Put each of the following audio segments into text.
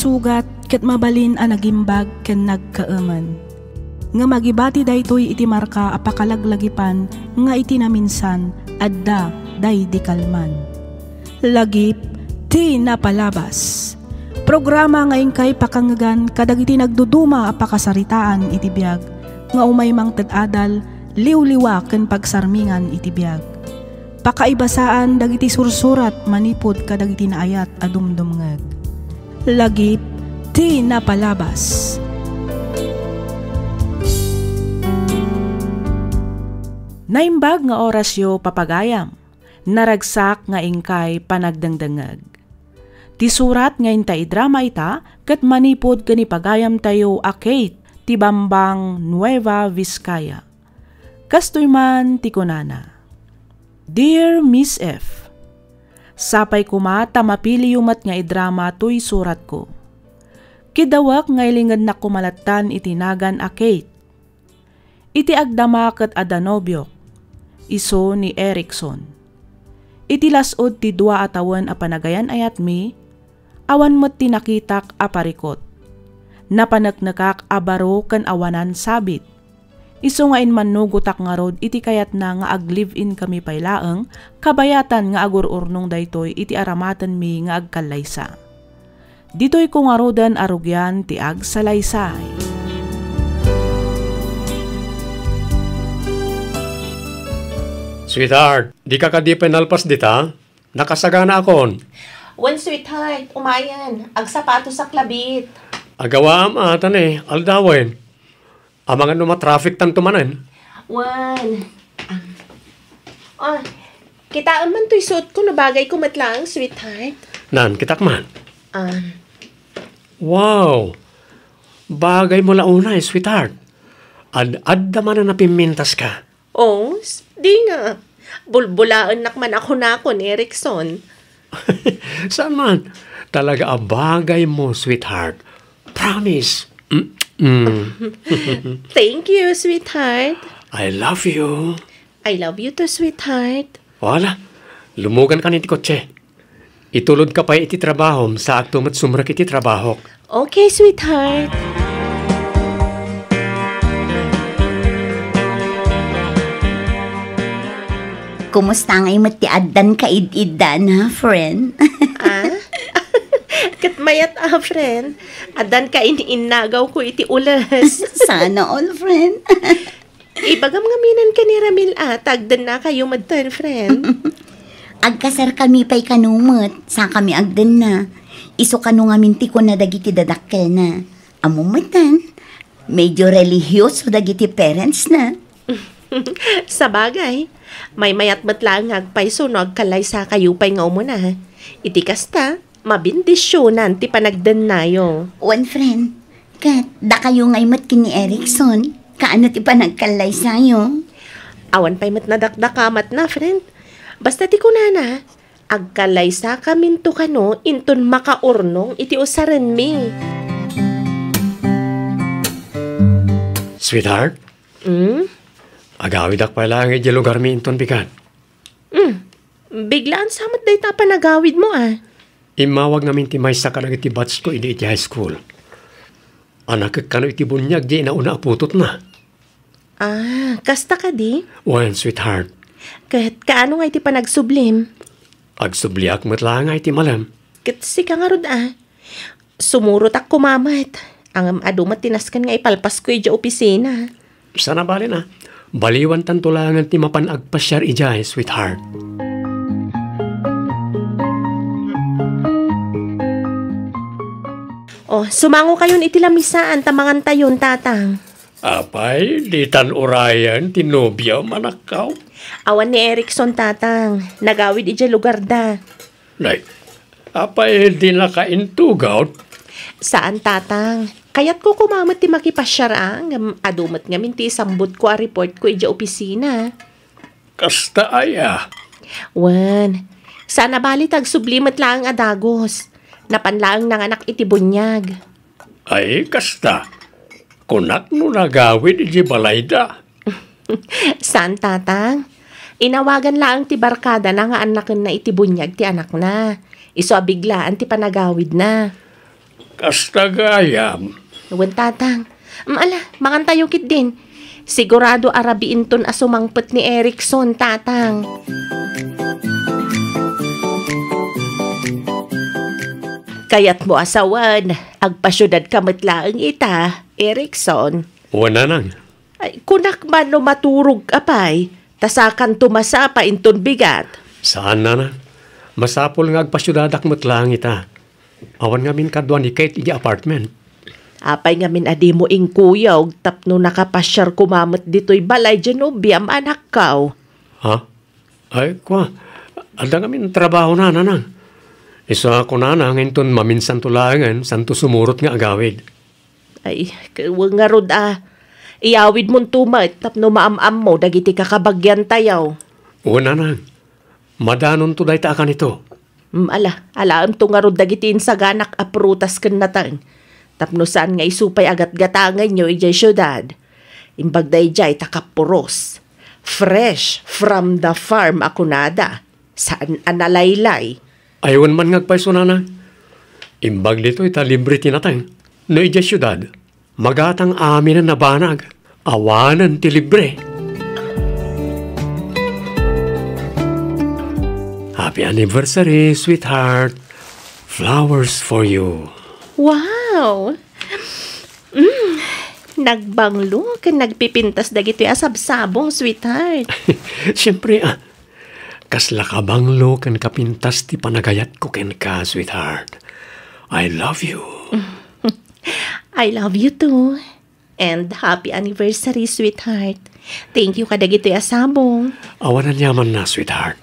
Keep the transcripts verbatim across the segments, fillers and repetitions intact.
Sugat ket mabalin a nagimbag ken nagkaemen. Ngem agibati daytoy iti marka a pakalaglagipan nga iti naminsan, adda daydi kalman. Lagip ti napalabas. Programa nga inkay pakangngegan kadagiti nagduduma a pakasaritaan iti biag nga umay mangted adal, liwliwa ken pagsarmingan iti biag. Pakaibasaan dagiti sursurat manipud kadagiti naayat a dumdumngeg. Lagip ti napalabas. Naimbag nga orasyo, papagayam. Naragsak nga inkay panagdengdengngeg. Ti surat nga inta idrama ita ket manipud ken ni pagayamtayo a Kate ti Bambang, Nueva Vizcaya. Kastoy man ti kunana, Dear Miss F, sapay koma ta mapiliyo met nga idrama toy suratko. Kiddawek nga ilingednak koma lattan iti nagan a Kate. Iti agdama ket adda nobiok, isu ni Erickson. Iti las-ud ti dua a tawen a panagayan-ayatmi, awan met ti nakitak a parikut. Napaneknekak a baro ken awanan sabit. Isu nga immannugotak ngarud iti kayatna nga ag-live-in kami pay laeng, kabayatan nga agur-urnong daytoy iti aramatenmi nga agkallaysa. Ditoyko ngaruden a rugian ti agsalaysay. Sweetheart, dika kadi pay nalpas dita? Nakasaganaakon. Wen, sweetheart, umayen. Agsapatosak labit. Agawaam ata ne, aldawen. Amangan no matraffic tanto manen. Wen. Ah. Oh, kitaem man toy suotko no bagayko met laeng, sweetheart. Nan, kitak man. Ah. Wow! Bagaymo la unay, sweetheart. Ad-adda manen a pimmintaska. Oh, s-, di nga. Bulbulaennak man a kunakon, Erickson. Saan man? Talaga a bagaymo, sweetheart. Promise. Mm, mm. Thank you, sweetheart. I love you. I love you too, sweetheart. Wala. Lumugankan iti kotse. Itulodka pay iti trabahom, saakto met sumrek iti trabahok. Okay, sweetheart. Kumusta ngay met ti addan kaid-iddana, friend? Ah? Ket mayat a, friend. Addan kain-innagawko iti ules. Sana all, friend. Ibagam ngamin ken ni Ramil a, ta agdennakayo metten, friend. Agkasarkami pay kano met, sakami agdenna. Isu kano ngamin ti kuna dagiti dadakkelna. Ammom metten, medyo relihiyoso dagiti parentsna. Sabagay, maymayat met laeng nga agpayso no agkallaysakayo pay nga umuna. Iti kasta, mabendisionan ti panagdennayo. Wen, friend, ket dakayo ngay met ken ni Erickson, kaano ti panagkallaysayo? Awan pay met nadakdakamatna, friend. Basta ti kunana, agkallaysakaminto kano inton makaurnong iti usarenmi. Sweetheart? Hmm? Agawidak pay laeng idiay lugarmi inton bigat. Hmm. Biglaan sa met dayta a panagawidmo, ah. Immawag ngamin ti maysa kadagiti batchko idi iti high school. Anakek kano iti buniag diay inauna a putotna. Ah, kasta kadi? Wen, sweetheart. Ket kaano nga iti panagsublim? Agsubliak met laeng nga iti malem. Ket sika ngarud, ah. Sumurotak koma met. Ngem adu met ti nasken nga ipalpasko idiay opisina. Saan a bale na. Baliwantanto laengen ti mapan agpasiar idiay, sweetheart. Oh, sumangokayon iti lamisaan ta mangantayon, Tatang. Apay, ditan urayen ti nobiam, anakko? Awan ni Erickson, Tatang. Nagawid idiay lugarda. Nay, apay dinaka intugaw? Saan, Tatang. Kayatko koma met ti makipasiar, a, ngem adu met ngamin ti isambutko a reportko idiay opisina. Kasta aya? Wen, saan a bale ta agsubli met laeng a dagus. Napan laeng nanganak iti buniag. Ay, kasta. Kunak no nagawid idiay balayda. Saan, Tatang. Inawagan laeng ti barkadana nga annakenna iti buniag ti anakna. Isu a biglaan ti panagawidna. Kasta gayam. Wen, Tatang. Mm, ala, mangantayo ketdin. Sigurado a rabiinton a sumangpet ni Erickson, Tatang. Kayatmo a sawen, agpasiudadka met laeng ita, Erickson. Wen, Nanang. Ay, kunak man no maturogka pay, ta sakanto masapa inton bigat. Saan, Nanang. Masapul nga agpasiudadak met laeng ita. Awan ngamin kadua ni Kate iti apartment. Apay ngamin a dimo inkuyog tapno nakapasiar koma met ditoy balay diay nobiam, anakko? Ha? Ay, kua, adda ngamin trabahona, Nanang. Isu a kunana nga inton maminsanto laengen, saanto sumurot nga agawid. Ay, kewe ngarud a. Iyawidmonto met tapno maam-ammo dagiti kakabagiantayo. Wen, Nanang. Madanonto dayta a kanito. Mm, ala, alaemto ngarud dagiti insaganak a prutas ken nateng. Tapno saan nga isu pay a gatgatangenyo idiay siudad. Imbag daydiay ta kapuros. Fresh from the farm a kunada. Saan a nalaylay. Ay, wen man nga agpayso, Nanang. Imbag ditoy ta libre ti nateng. No idiay siudad, magatang aminen a banag. Awanen ti libre. Happy anniversary, sweetheart. Flowers for you. Wow! Mm, nagbanglo ken nagpipintas dagitoy a sabsabong, sweetheart. Siyempre, ah. Kasla kabanglo ken kapintas ti panagayatko kenka, sweetheart. I love you. I love you too. And happy anniversary, sweetheart. Thank you kadagitoy a sabong. Awan aniamanna, sweetheart.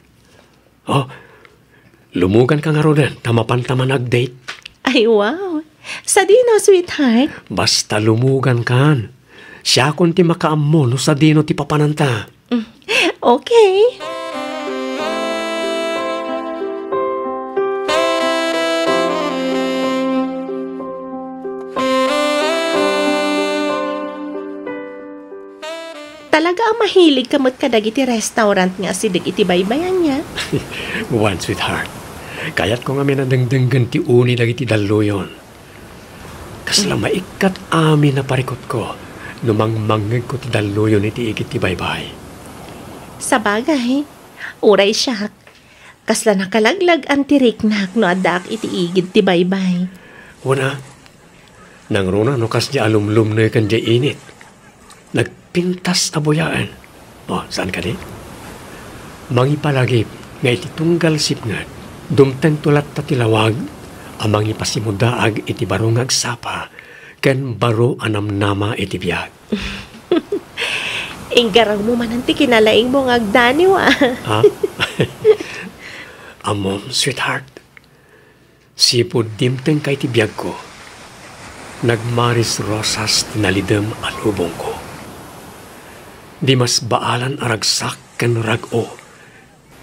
Oh, lumuganka ngaruden, ta mapanta man ag-date. Ay, wow. Sadino, sweetheart? Basta lumugankan. Siakon ti makaammo no sadino ti papananta. Mm. Okay. Talaga a mahiligka met kadagiti restaurant nga asideg iti baybay, ania? Wen, sweetheart. Kayatko ngamin a dengdenggen ti uni dagiti dalluyon. Kasla maikkat amin a parikutko no mangmangngegko ti dalluyon iti igid ti baybay. Sabagay, uray siak, kasla nakalaglag-an ti riknak no addaak iti igid ti baybay. Wen a, nangruna no kasdiay a lumlumneken diay init. Nagpintas a buyaen. O, saan kadi? Mangipalagip nga iti tunggal sipnget, dumtengto latta ti lawag a mangipasimudaag iti baro nga agsapa ken baro a namnama iti biag. Inggarawmo manen ti kinalaingmo nga agdaniw, a. Ha? Ammom, sweetheart, sipud dimtengka iti biagko, nagmaris rosas ti nalidem a lubongko. Dimas baalan a ragsak ken rag-o,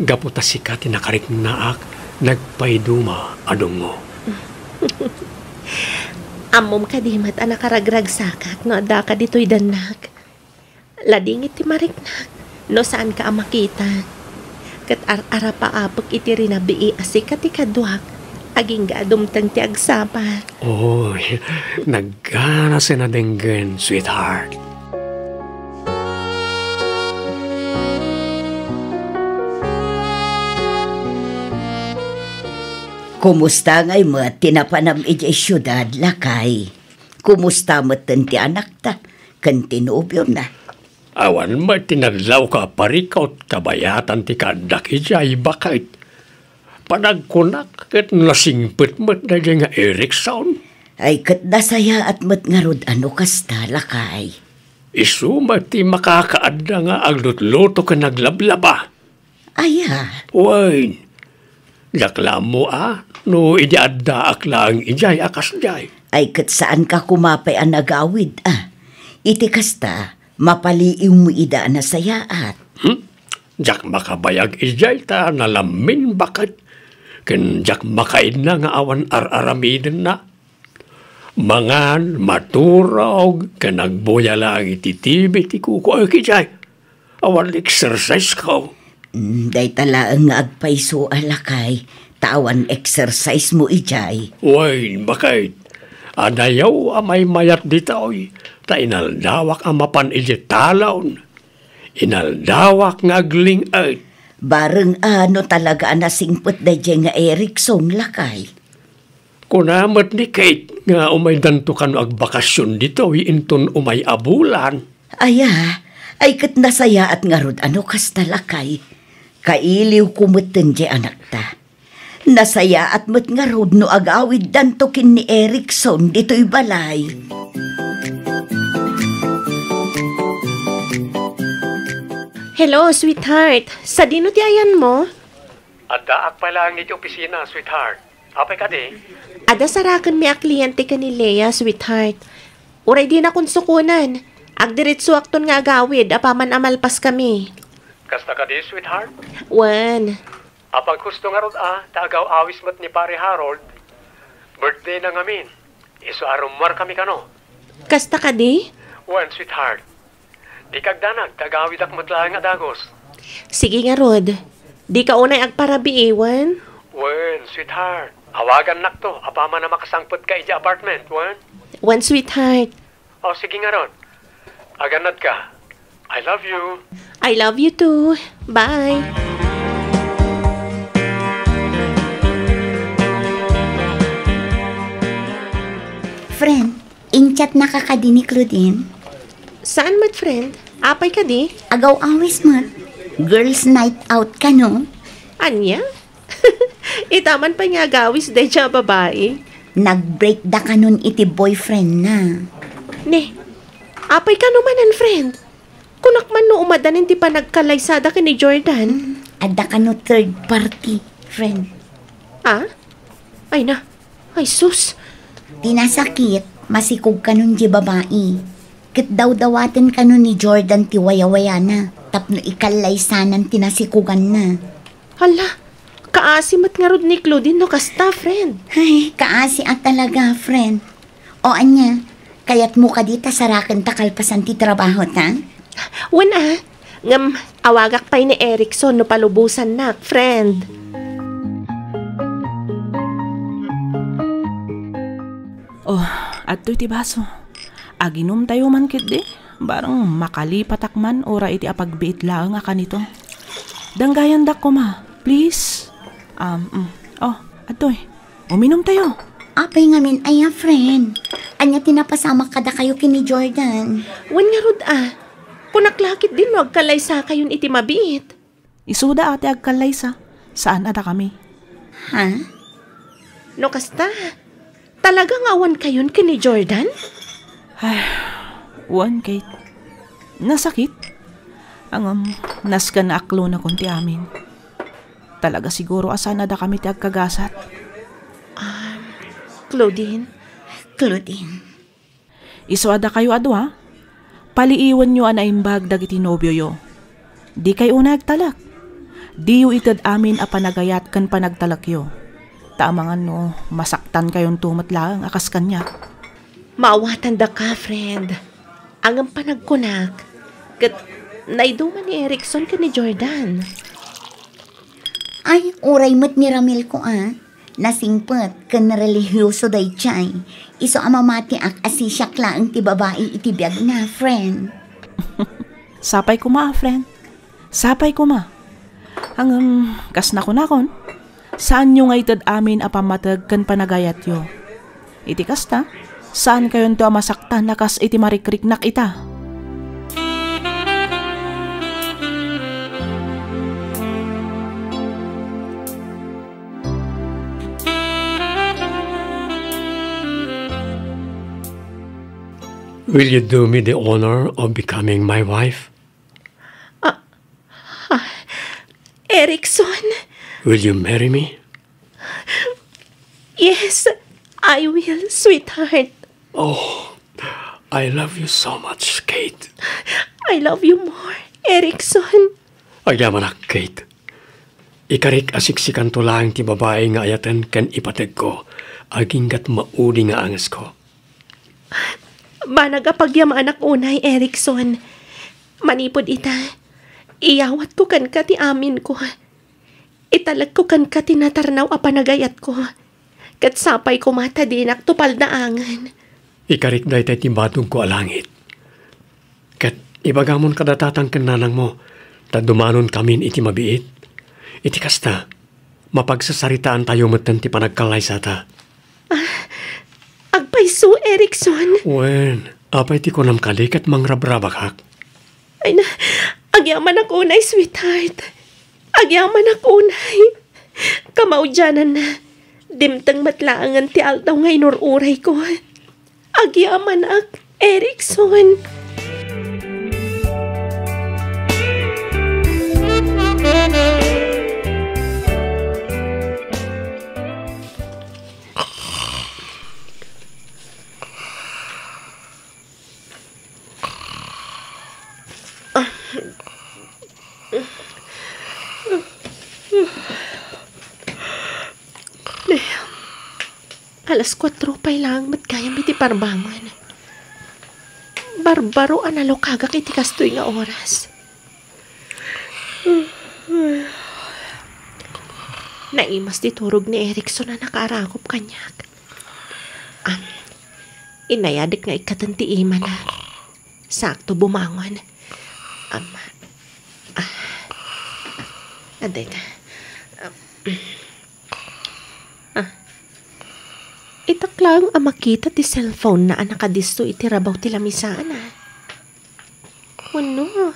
gapu ta sika ti nakariknaak nagpaiduma a dungngo. Ammom kadi met a nakaragragsakak no addaka ditoy dennak? Ladingit ti mariknak no saanka a makita. Ket ar-arapaapek iti rinabii a sika ti kaduak, agingga a dumteng ti agsapa. Oy, nagganasen a denggen, sweetheart. Kumusta ngay met ti napanam idiay siudad, lakay? Kumusta metten ti anakta ken ti nobiona? Awan met ti nadlawko a parikut kabayatan ti kaaddak idiay, baket. Panagkunak ket nasingpet met daydiay nga Erickson. Ay, ket nasayaat met ngarud a no kasta, lakay. Isu met ti makakaadda nga aglutluto ken aglablaba. Aya? Wen, diak la ammo a no idi addaak laeng idiay a kasdiay. Ay, ket saanka koma pay a nagawid a. Iti kasta, mapaliiwmo ida a nasayaat. Hmm? Diak makabayag idiay ta nalammin, baket. Ken diak makainna nga awan ar-aramidenna. Mangan, maturog, ken agbuya laeng iti T V ti kukuayo idiay. Awan exercise ko. Mm, dayta laeng nga agpayso a lakay, ta awan exercise mo idiay. Wen, baket. Adayo a maymayat ditoy, ta inaldawak a mapan idiay talon. Inaldawak nga agling-et. Bareng a no talaga a nasingpet daydiay nga Erickson, lakay. Kuna met ni Kate nga umaydanto kano agbakasyon ditoy inton umay a bulan. Aya, ay ket nasayaat ngarud a no kasta, lakay. Kailiwko metten diay anakta. Nasayaat met ngarud no agawiddanto ken ni Erickson ditoy balay. Hello, sweetheart. Sadino ti ayanmo? Addaak pay laeng iti opisina, sweetheart. Apay kadi? Adda sarakenmi a kliyente ken ni Lea, sweetheart. Uray dinakon sukonen, agdiretsoakton nga agawid apaman a malpaskami. Kasta kadi, sweetheart? Wen. Apay, gusto ngarud a ta agaw-awis met ni Pare Harold. Birthday na ngamin. Isu a rummuarkami kano. Kasta kadi? Wen, sweetheart. Dika agdanag ta agawidak met laeng a dagus. Sige ngarud. Dika unay agparabii, wen? Wen, sweetheart. Awagannakto apaman a makasangpetka idiay apartment, wen? Wen, sweetheart. O, sige ngarud. Agannadka. I love you. I love you too. Bye. Friend, in-chatnaka kadi ni Claudine? Saan met, friend? Apay kadi? Agaw-awis met. Girls' night out kano? Ania? Ita man pay nga agawis daydiay a babai. Nag-break da kanon iti boyfriend na. Ne, apay kano manen, friend? Kunak man no umadanin ti panagkalaysada ken ni Jordan. Mm, adda kano third party, friend. Ah? Ay na. Ay, sus. Ti nasakit, masikog kanon diay babai. Ket dawdawaten kano ni Jordan ti wayawayana tapno ikallaysanan ti nasikoganna. Hala, kaasi met ngarud ni Claudine no kasta, friend. Ay, kaasi a talaga, friend. O ania, kayatmo kadi ta sarakenta kalpasan ti trabahota? Wen a, ngem awagak pay ni Erickson no palubosannak, friend. Oh, adtoy ti baso. Aginumtayo man ketdi, bareng makalipatak man uray iti apagbiit laeng a kanito. Danggayandak koma, please. Um, mm. Oh, adtoy. Uminumtayo. Apay ngamin aya, friend? Ania ti napasamak kadakayo ken ni Jordan? Wen ngarud a. Kunak la ketdin no agkallaysakayon iti mabiit. Isuda a ti agkallaysa, saan a dakami. Ha? No kasta, talaga nga awankayon ken ni Jordan? Ay, wen, Kate. Nasakit. Ngem, nasken a aklonakon ti amin. Talaga siguro a saan a dakami ti agkagasat. Um, Claudine? Claudine. Isu a dakayo a dua, paliiwenyo a naimbag dagiti nobioyo. Dikay unay agtalek. Diyo ited amin a panagayat ken panagtalekyo. Ta amangan no masaktankayonto met laeng a kas kaniak. Maawatandaka, friend. Ngem panagkunak, ket naiduman ni Erickson ken ni Jordan. Ay, uray met ni Ramil ko a. Nasingpet ken relihioso daydiay. Isu a mamatiak a sisiak laeng ti babai iti biagna, friend. Sapay koma a, friend. Sapay koma. Ngem, kas nakunakon, saanyo nga ited amin a pammateg ken panagayatyo. Iti kasta, saankayonto a masaktan a kas iti marikriknak ita. Will you do me the honor of becoming my wife? Ah, ah, Erickson? Will you marry me? Yes, I will, sweetheart. Oh, I love you so much, Kate. I love you more, Erickson. Agyamanak, Kate. Ikarik a siksikanto laeng ti babai nga ayaten ken ipategko, aginggat maudi nga angesko. Banag a pagyamanak unay, Erickson. Manipud ita, iyawatko kenka ti aminko. Italekko kenka ti natarnaw a panagayatko. Ket sapay koma ta dinak tupaldaangen. Ikarik dayta iti badogko a langit. Ket ibagamon kada tatang ken nanangmo, ta dumanonkamin iti mabiit. Iti kasta, mapagsasaritaantayo metten ti panagkallaysata. Ah, agpayso, Erickson. Wen, apay ti kunam kadi ket mangrabrabakak? Ay na, agyamanak unay, sweetheart. Agyamanak unay. Kamaudiananna, dimteng met laengen ti aldaw nga inur-urayko. Agyamanak, Erickson. Alas kuatro pay laeng met gayam iti parbangon. Barbaro a nalukagak iti kastoy nga oras. Naimas ti turog ni Erickson a nakaarakop kaniak. Am, inayadek nga ikkaten ti imana. Sakto bumangon. Am, ah, adda ita. Am, ah, itak laeng a makita ti cellphone na a nakadisso iti rabaw ti lamisaan, a. Wenno,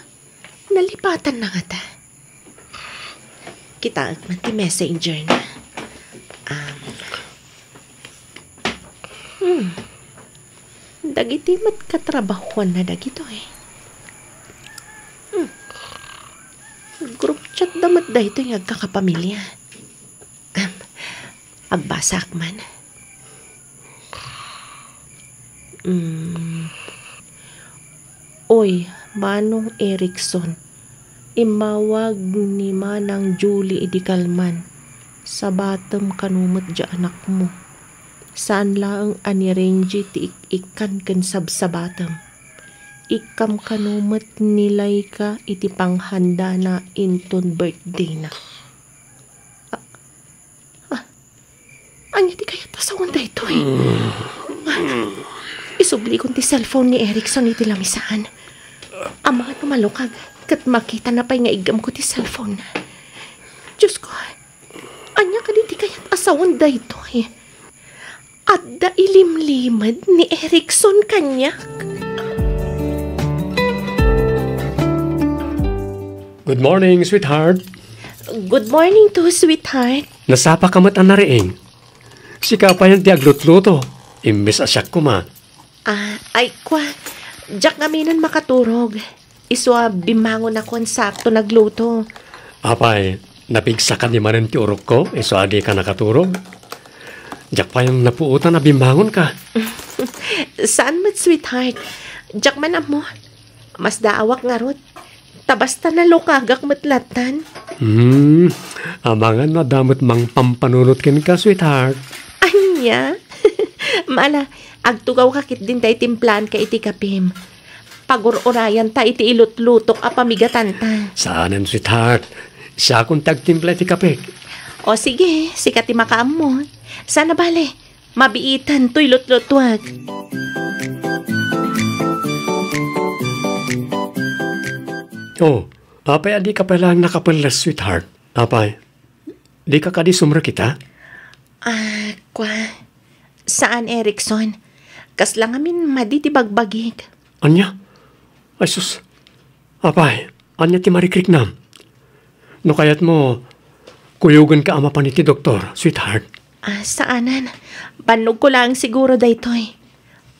nalipatanna ngata? Kitaek man ti messenger na. Um, hmm. Dagiti met katrabahuanna dagitoy. Hmm. Group chat da met daytoy nga agkakapamilya. Am, agbasak man. Mm. Oy, Manong Erickson, immawag ni Manang Julie idi kalman. Sabatem kano met diay anakmo. Saan laeng a ni Renji ti ik-ikkan ken sabsabatem. Ikkam kano met ni Laika iti panghandana inton birthday na. Ah, ah, ania ti kayat a sawen daytoy? Ah, isublikon ti cellphone ni Erickson iti lamisaan. Amangan no malukag ket makitana pay nga iggamko ti cellphone na. Diosko, ania kadi ti kayat a sawen daytoy? Adda ilimlimed ni Erickson kaniak. Good morning, sweetheart. Good morning too, sweetheart. Nasapa ka met a nariing. Sika payen ti aglutluto. Imbes a siak koma. Ah, ay, kua, diak ngaminen makaturog. Isu a bimmangonakon sakto nagluto. Apay, napigsakadi manen ti urokko, isu a dika nakaturog? Diak payen napuotan a bimmangonka. Saan met, sweetheart. Diak man ammo. Masdaawak ngarud. Ta basta nalukagak met lattan. Hmm, amangan no adda met mangpampanunot kenka, sweetheart. Ania? Mala, agtugawka ketdin ta itimplaanka iti kapim. Pagur-urayanta iti ilutlutok a pamigatanta. Saanen, sweetheart. Siakon ti agtimpla iti kapek. O sige, sika ti makaammo. Sana bale, mabiitan toy lutlutuak. Oh, apay a dika pay laeng nakapelles, sweetheart? Apay, dika kadi sumrekita? Ah, kua, saan, Erickson. Kasla ngamin madi ti bagbagik. Ania? Ay sus. Apay, ania ti marikriknam? No kayatmo, kuyogenka a mapan iti doktor, sweetheart. Ah, saanen. Bannogko laeng siguro daytoy.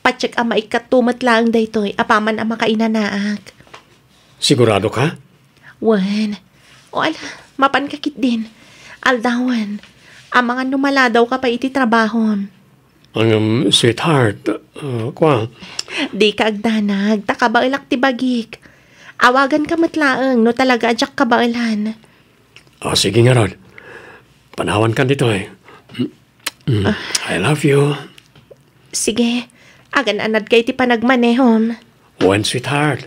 Patiek a maikkatto met laeng daytoy apaman a makainanaak. Sigurado ka? Wen. O ala, mapanka ketdin. Aldawen. Amangan no maladawka pay iti trabahom. Ngem, sweetheart, ah, kua. Dika agdanag, ta kabaelak ti bagik. Awaganka met laeng no talaga a diak kabaelan. O, sige ngarud. Panawankan ditoy. Mm, I love you. Sige, agan-anadka iti panagmanehom. Wen, sweetheart.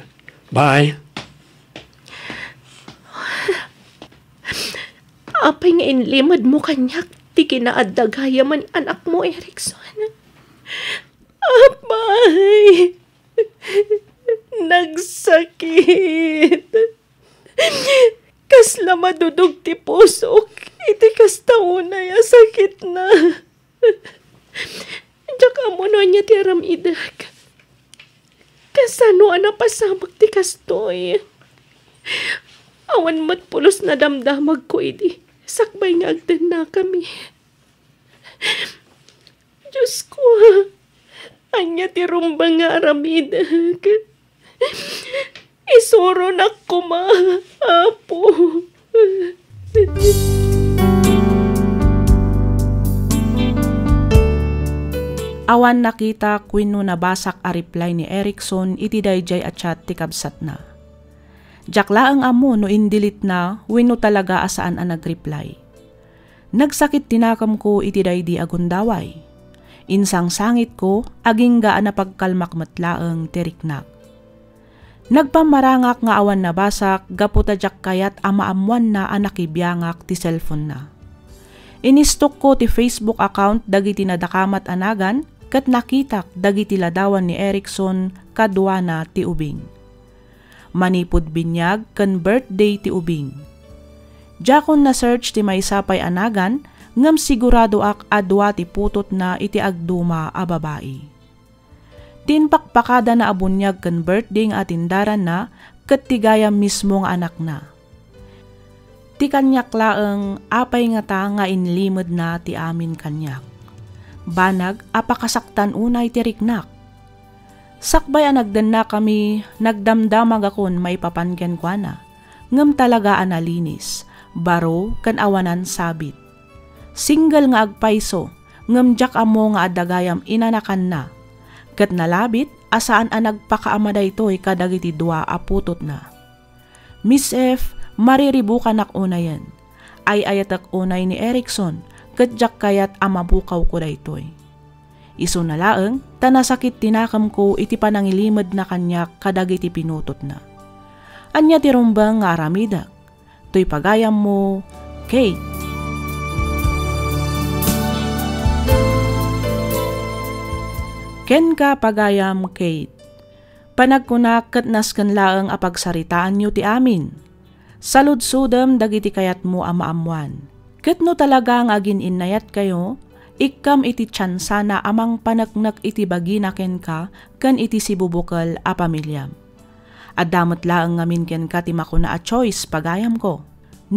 Bye. Apay nga inlimedmo kaniak ti kinaadda gayam a anakmo, Erickson. Apay, nagsakit. Kasla madudog ti pusok iti kasta unay a sakitna. Diak ammo no ania ti aramidek. Kasano a napasamak ti kastoy? Awan met pulos nadamdamagko idi sakbay nga agdennakami. Diosko, ania ti rumbeng nga aramidek? Isuronak koma, Apo. Awan nakitak wenno nabasak a reply ni Erickson iti daydiay a chat ti kabsatna. Diak laeng ammo no indelete-na wenno talaga a saan a nag-reply. Nagsakit ti nakemko iti daydi a gundaway. Insangsangitko, agingga a napagkalmak met laeng ti riknak. Nagpammarangak nga awan nabasak gapu ta diak kayat a maammoanna a nakibiangak ti cellphone-na. Inistokko ti Facebook account dagiti nadakamat a nagan ket nakitak dagiti ladawan ni Erickson kaduana ti ubing. Manipud binyag ken birthday ti ubing. Diakon na-search ti maysa pay a nagan ngem siguradoak a dua ti putotna iti agduma a babai. Ti impakpakadana a buniag ken birthday nga atindaranna ket ti gayam mismo nga anakna. Ti kaniak laeng, apay ngata nga inlimedna ti amin kaniak? Banag a pakasaktan unay ti riknak. Sakbay a nagdennakami, nagdamdamagakon maipapan kenkuana, ngem talaga a nalinis, baro ken awanan sabit. Single nga agpayso, ngem diak ammo nga adda gayam inanakanna. Ket nalabit a saan a nagpakaama daytoy kadagiti dua a putotna. Miss F, mariribukanak unayen. Ay-ayatek unay ni Erickson, ket diak kayat a mabukawko daytoy. Isuna laeng ta nasakit ti nakemko iti panangilimedna kaniak kadagiti pinutotna. Ania ti rumbeng nga aramidek? Toy pagayammo, Kate. Kenka, pagayam, Kate. Panagkunak ket nasken laeng a pagsaritaanyo ti amin. Saludsodem dagiti kayatmo a maammoan. Ket no talaga nga agin-innayatkayo, ikkam iti tiansana a mangpaneknek iti bagina kenka ken iti sibubukel a pamiliam. Adda met laeng ngamin kenka ti makuna a choice, pagayamko.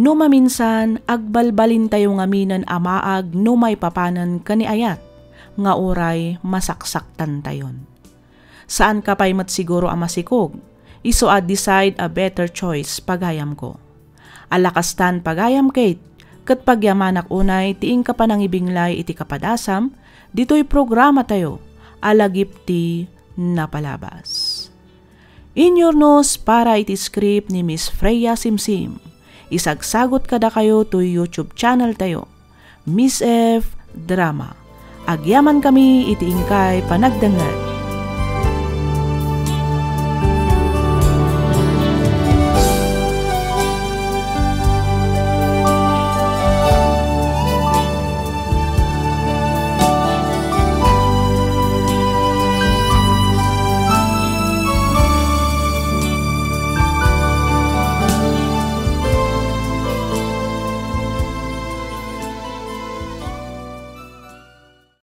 No maminsan, agbalbalintayo ngaminen a maag no maipapanen ken ni ayat, nga uray masaksaktantayon. Saanka pay met siguro a masikog, isu a decide a better choice, pagayamko. Alakastan, pagayam Kate, ket pagyamanak unay ti inka panangibinglay iti kapadasam ditoy programatayo a Lagip ti Napalabas. Inyurnos para iti script ni Miss Freya Simsim. Isagsagot kadakayo toy YouTube channel tayo, Miss F Drama. Agyamankami iti inkay panagdengngeg.